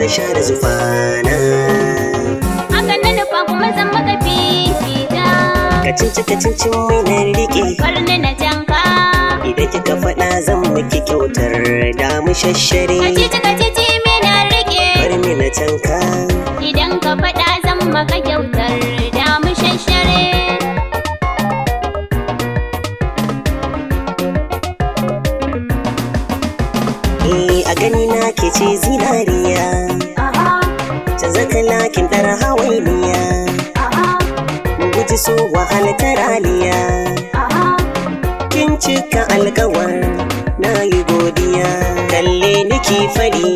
da share zufana. Haka na nufa kuma zan maka fifita. Kacinci kacincin mai na riƙe. Barni na canka. Idan kika faɗa zan miki kyautar da mu shashshare. Kacici kacici me na rike. Bar ni na canka. Idan ka faɗa zan maka kyautar da mu shashshare. Eh, a gani na ke ce zinariya. Aha, Canza kala kin ɗara hawainiya. aha, Mu guji so wahala taraliya. aha. Kin cika alkawar na yi godiya. Kalle niki fari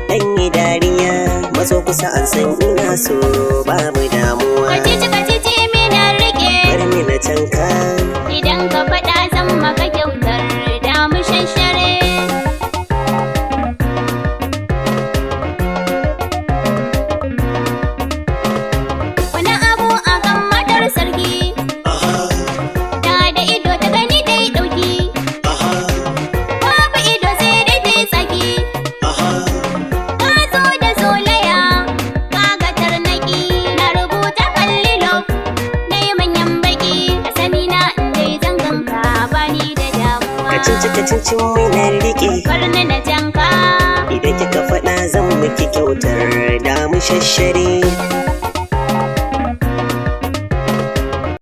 dan yi dariya. Maso kusa an san ina so babu damuwa. Kacici kacici me na rike. Bar ni na canka. Idan ka faɗa zan maka kyautar da mu shashshare. Wani abu akan matar sarki, da da ido ta gani dai ɗauki. Babu ido sai dai ta yi tsaki. Ka zo da zolaya, ka ga tarnaki. Na rubuta kallilo, na yi manyan baƙi. A sani na in dai zanganka bani da damuwa. Kacinci kacincin mai na riƙe. Barni na canka. Idan kika faɗa zan miki kyautar da mu shashshare.